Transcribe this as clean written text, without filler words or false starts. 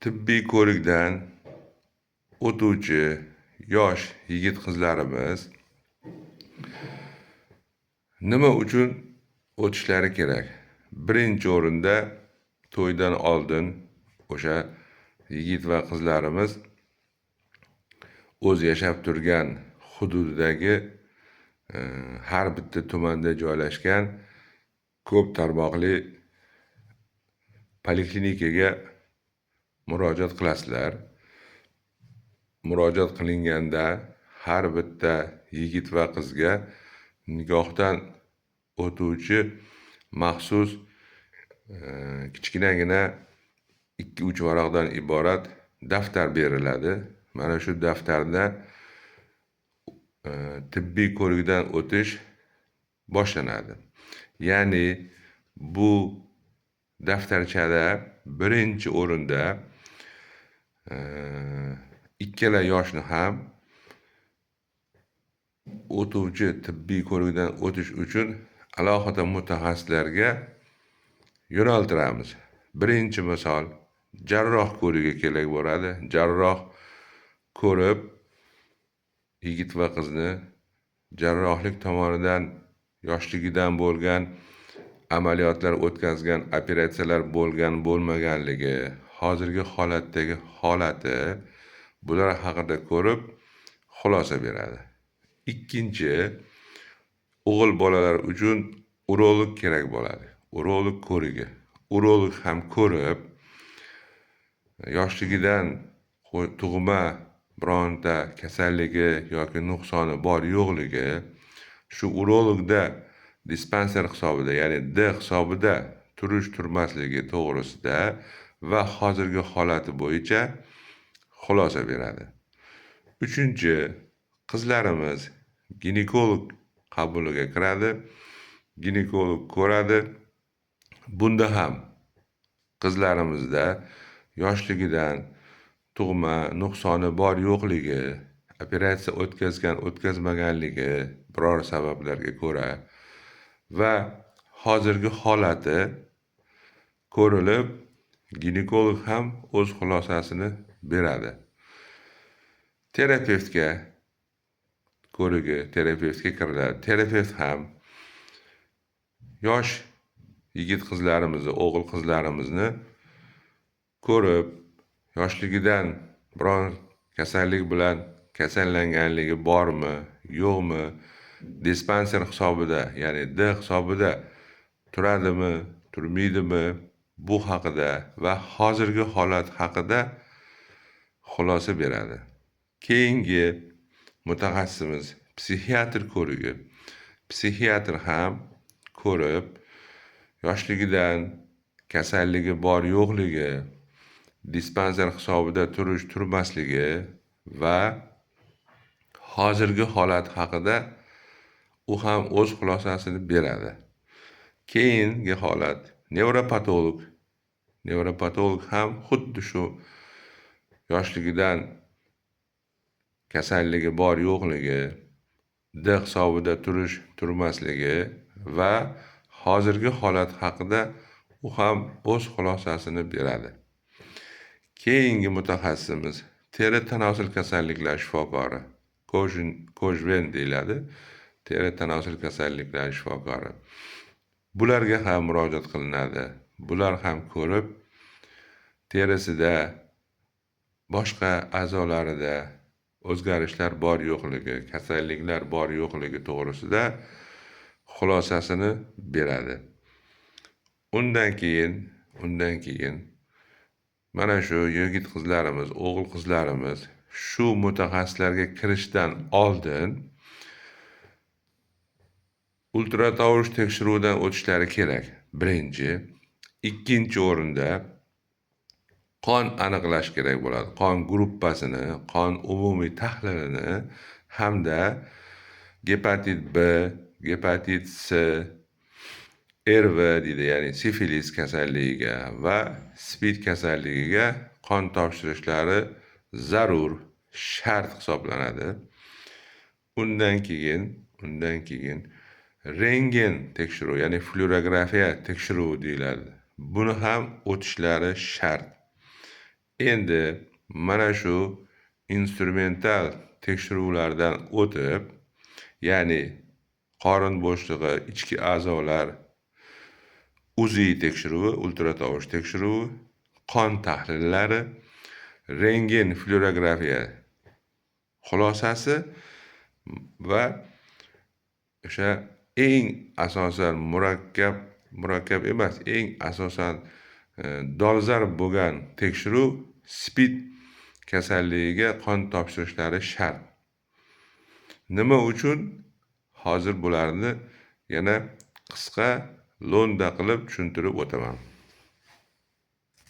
Tibbiy ko'rikdan o'tuvchi yosh yigit qizlarimiz nima uchun o'tishlari kerak? Birinchi o'rinda to'ydan oldin o'sha yigit va qizlarimiz o'zi yashab turgan hududidagi har bitta tumanda joylashgan ko'p tarmoqli poliklinikaga murojaat qilasizlar. Murojaat qilinganda har bitta yigit va qizga nikohdan o'tuvchi maxsus kichkinagina 2-3 varaqdan iborat daftar beriladi. Mana shu daftarda tibbiy ko'rikdan o'tish boshlanadi. Ya'ni bu daftarchada birinchi o'rinda ikkala yoshni ham o'tuvchi tibbiy ko'rikdan o'tish uchun alohida mutaxassislarga yo'naltiramiz. Birinchi misol jarroh ko'rigi kerak bo'ladi. Jarroh ko'rib yigit va qizni jarrohlik tomonidan yoshligidan bo'lgan amaliyotlar o'tkazgan, operatsiyalar bo'lgan bo'lmaganligi, hozirgi holatdagi holati, bular haqida ko'rib xulosa beradi. Ikkinchi, o'g'il bolalar uchun urolog kerak bo'ladi. Urolog ko'rigi. Urolog ham ko'rib yoshligidan tug'ma bironta kasalligi yoki nuqsoni bor yo'qligi, shu urologda dispanser hisobida, ya'ni D hisobida turish turmasligi to'g'risida va hozirgi holati bo'yicha xulosa beradi. Uchinchi, qizlarimiz ginekolog qabuliga kiradi, ginekolog ko'radi. Bunda ham qizlarimizda yoshligidan tug'ma nuqsoni bor yo'qligi, operatsiya o'tkazgan o'tkazmaganligi biror sabablarga ko'ra va hozirgi holati ko'rilib, ginekolog ham o'z xulosasini beradi. Terapevtga ko'rigi, terapevtga kiriladi. Terapevt ham yosh yigit qizlarimizni, o'g'il qizlarimizni ko'rib, yoshligidan biron kasallik bilan kasallanganligi bormi, yo'qmi, dispanser hisobida, ya'ni D hisobida turadimi, turmaydimi, bu haqida va hozirgi holat haqida xulosa beradi. Keyingi mutaxassisimiz psixiatr ko'rigi. Psixiatr ham ko'rib, yoshligidan kasalligi bor yo'qligi, dispanser hisobida turish turmasligi va hozirgi holat haqida u ham o'z xulosasini beradi. Keyingi holat nevropatolog. Nevropatolog ham xuddi shu yoshligidan kasalligi bor yo'qligi, D hisobida turish turmasligi va hozirgi holat haqida u ham o'z xulosasini beradi. Keyingi mutaxassisimiz teri tanosil kasalliklar shifokori, Kojven deyiladi. Teri tanosil kasalliklari shifokori. Bularga ham murojaat qilinadi. Bular ham ko'rib, terisida, boshqa a'zolarida o'zgarishlar bor yo'qligi, kasalliklar bor yo'qligi to'g'risida xulosasini beradi. Undan keyin mana shu yigit qizlarimiz, o'g'il qizlarimiz shu mutaxassislarga kirishdan oldin ultratovush tekshiruvidan o'tishlari kerak. Birinchi, ikkinchi o'rinda qon aniqlash kerak bo'ladi. Qon gruppasini, qon umumiy tahlilini hamda gepatit B, gepatit C, РВ deydi, ya'ni sifilis kasalligiga va SPID kasalligiga qon topshirishlari zarur, shart hisoblanadi. Undan keyin rentgen tekshiruvi, ya'ni flyuorografiya tekshiruvi deyiladi. Buni ham o'tishlari shart. Endi mana shu instrumental tekshiruvlardan o'tib, ya'ni qorin bo'shlig'i, ichki a'zolar, UZI tekshiruvi, ultratovush tekshiruvi, qon tahlillari, rentgen flyuorografiya xulosasi va o'sha eng asosan murakkab emas, eng asosan dolzarb bo'lgan tekshiruv SPID kasalligiga qon topshirishlari shart. Nima uchun? Hozir bularni yana qisqa lo'nda qilib tushuntirib o'taman.